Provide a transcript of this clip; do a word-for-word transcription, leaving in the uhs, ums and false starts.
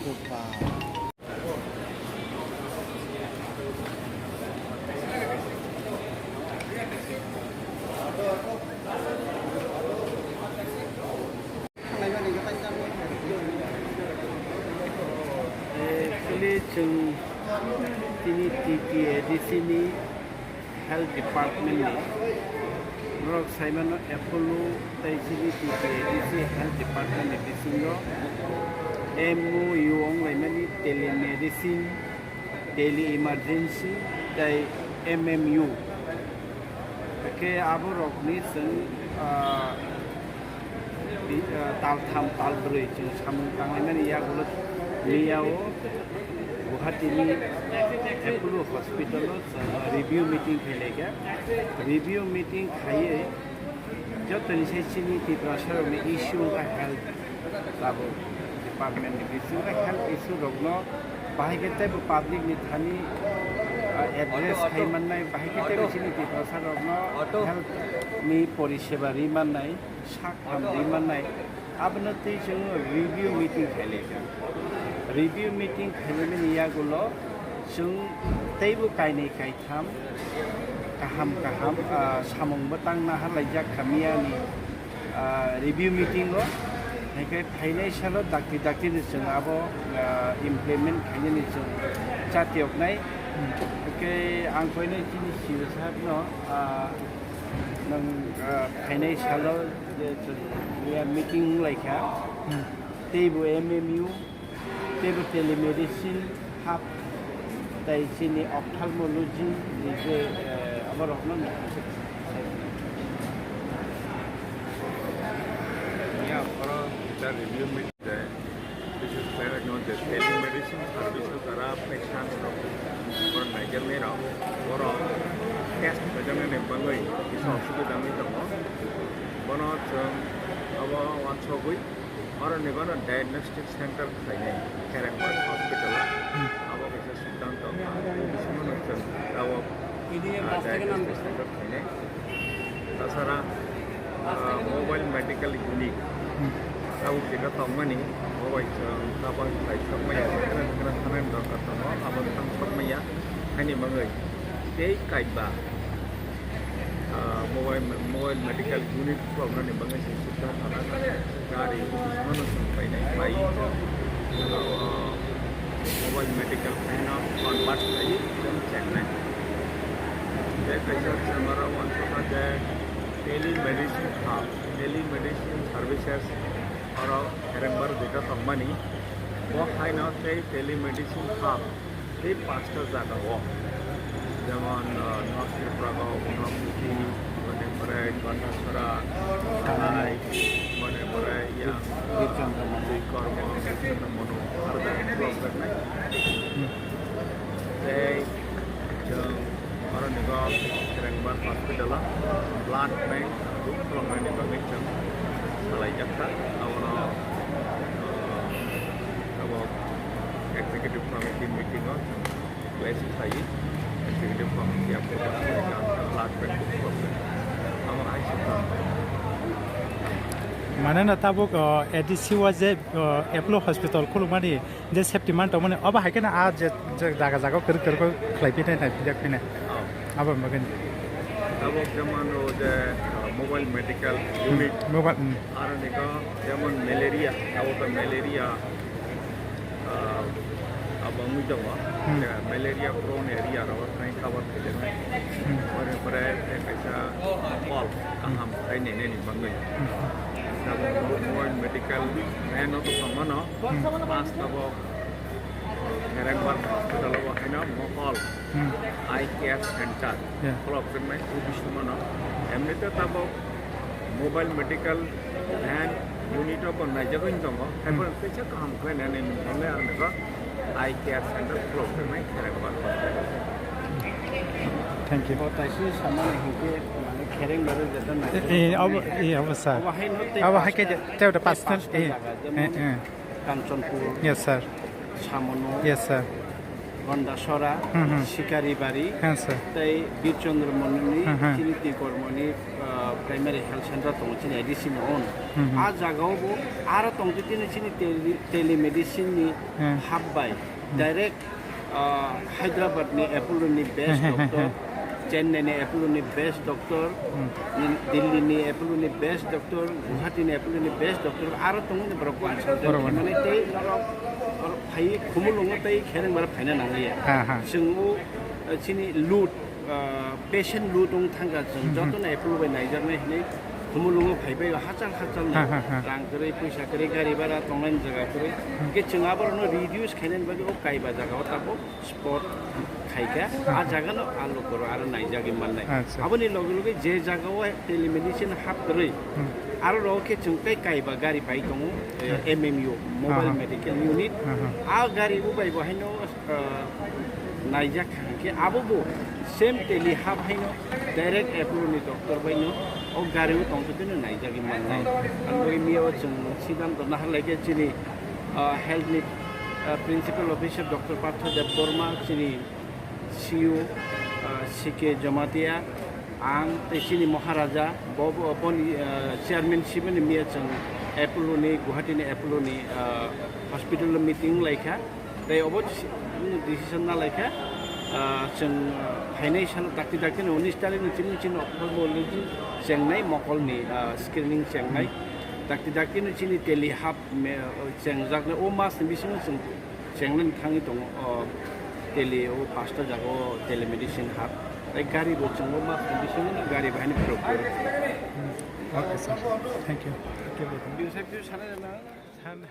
Actually, chwng tini T T A D C ni Health Department ni norok saimano Apollo tei chini T T A D C Health Department ni bisingo M O U wnglaimani telemedicine, tele emergency tei M M U. Hake abo rokni chwng, ah, bi-, ah, tal tham, tal brwi chwng samung tanglaimani yagulo miyao Guwahati ni Apollo Hospital o chwng review meeting khailai kha. Review meeting khaiwi jotoni se chini Tiprasa rokni issue wngkha health tabuk department ni bisingo health issue rokno bahai khe teibo public ni thani, ah, address khai mannai, bahai khe teibo chini Tiprasa rokno health ni poriseba ri mannai, sak ham ri mannai. Abono twi chwng review meeting khailai kha. Review meeting khailaimani yagulo chwng teibo kainwi kaitham kaham kaham, ah, samung bwtang naharlaijak kha miyani, ah, review meeting o. Hingkhe phainai salo dakti dakti ni chwng abo, ah, implement khainani chwng chatiyoknai. Hingkhe ang koinai chini C O sahab no, ah, nwng, ah, phainai salo je chwng miya meeting wnglaikha, teibo M M U, teibo telemedicine hub, tei chini ophthalmology ni je, eh, aborokno. Ya, oro kita review meeting. Bises khe no je telemedicine service o jara patient rok, borok naijaknai rok, borok test khlaijaknai ni bagwi kisa osubida wngwi tongo. Bono chwng abo uansukgwi oro ni bono diagnostic center khlainai Kherengbar hospital o. Abo kaisa Tanto, bisingo no chwng tabuk, ah, diagnostic center khainai. Tasara, ah, mobile medical unit tabuk jeka tongmani, bo bai chwng tabuk khlai sokmaya, kwran kwran thanani dorkar tongo, abo thang sokmaya, haini bagwi tei kaiba. Ah, mobile, mobile medical unit khuloknani bagwi se sukha thana gari bisingo no chwng painai bai, ah, mobile medical haino convert khlaiwi chwng chengnai. Tei kaisa chwng oro uansukha je telemedicine hub, telemedicine services oro Kherengbar jeta tongmani, bo haino tei telemedicine hub. Tei pasta jaga o, jemon, ah, North Tripura o Umrangso, Bonepare, Gandachara, Thanai, Bonepare, yang Birchandra Manu, Birchandra Manu, aro jaga ni block rok nai. Tei chwng oro ni go Kherengbar hospital o blood bank book khuloknani bagwi chwng salai jak kha. Abono, ah, abo Executive Committee meeting o place khlai, Executive Committee approval khlai kha, blood bank problem. Amo hai se tong. Mane na tabuk, o, A D C o je, o, Apollo Hospital khulukmani je safety man tongmani, obo hai khe na a je, je jaga jaga kwrwi kwrwi khlai phinai, nai phijak phinai. Oh. Abo bagwi. Tabuk jemon o je, o, mobile medical unit. Hmm, mobile, hmm. Aro ni ko jemon malaria, abo to malaria. Ah, abo wngwi tongo. Hmm. Je malaria prone area rok thani cover khaijak nai. Hmm. Pore pore tei kaisa mokol kaham khai nai nai ni bagwi. Hmm. Tabuk mo-, mobile medical van o tongmano. Hmm. Pas tabuk Kherengbar hospital o haino mokol. Hmm. Eye care center. Yeah. Khulok jaknai, o bisingo no. Emnite tabuk mobile medical van unit o bo naijagwi tongo. Hmm. Haiphano teisa kaham khlai nai nai nai ang nai eye care center khulok jaknai Kherengbar. Thank you. Bo taisi samani hinkhe mane Kherengbar o jeta nai. Eh, eh, abo, eh, abo sir. Abo haino tei abo hai khe pasta, tei personal, tei pasta eh, jaga, eh, jemon eh. Kanchanpur. Yes, sir. Samono. Yes, sir. Gondasora, Hmm, hmm. Sikaribari, Hensir. Tei Birchandra Monini, Hmm, hmm. Chini Tikormoni, ah, Primary Health Center tongo chini A D C ni on. Hmm, hmm. A jagao bo aro tongtwi tini chini tele-, telemedicine ni Hmm. hub bai Hmm. direct, ah, Hyderabad ni Apollo ni best Hmm, hmm, hmm, doctor, hmm. Chennai ni Apollo ni best doctor, Hmm. ni Delhi ni Apollo ni best doctor, Guwahati ni Apollo ni best doctor, aro tongo ni borok consultant Borok khe mani tei norok, borok phai Khumulwngo tei khereng bara phaina nangliya. Ha, ha. Chwng o, eh, chini load, ah, patient load wng thangkha chwng Hmm, hmm. jotono Apollo bai naijaknai hinwi Khumulwngo phaibai hachal hachal Ha, ha, ha. rang kwrwi puisa kwrwi gari bara tongnai jaga kwrwi. Hmm. Hwnkhe chwng aborokno reduce khainani bagwi o kaiba jagao tabuk spot khaikha, Aha. A jagano a lokoro aro naijagwi mannai. Acha. Aboni loge loge je jagao telemedicine hub kwrwi, Hmm. aro rogo khe chwng tei kaiba gari pai tongo, eh, Aha. M M U, Mobile Aha. Medical Unit. Aha. A gari bo bai bo haino, eh, naijak kha hwnkhe abo bo same tele hub haino direct Apollo ni doctor bai no o gari o tongtwino naijagwi mannai. Aha. Ang bai miya o chwng siddhanto naharlai khe chini ah, health ni, ah, Principal Officer Doctor Partha Debbarma, chini C E O, ah, C K Jamatia, ang tei chini Maharaja, bo, bo, boni, ah, chairmanship ni miya chwng Apollo ni, Guwahati ni Apollo ni, ah, hospital o meeting laikha. Tei obo si-, decision na laikha, ah, chwng, ah, phainai salo dakti dakti ni unis tarik ni chini chini ophthalmology chengnai mokol ni, ah, screening chengnai. Dakti dakti ni chini tele hub me-, chengjaknai o mas ni bisingo chwng chengnani thangwi tongo, o tele o pasta jaga o telemedicine hub. Tei gari bo chwng o mas ni bisingo no gari bahai ni phuruk phuru. Okay, sir. Thank you. Thank you very much. Bini sai bini sanai rwna. San-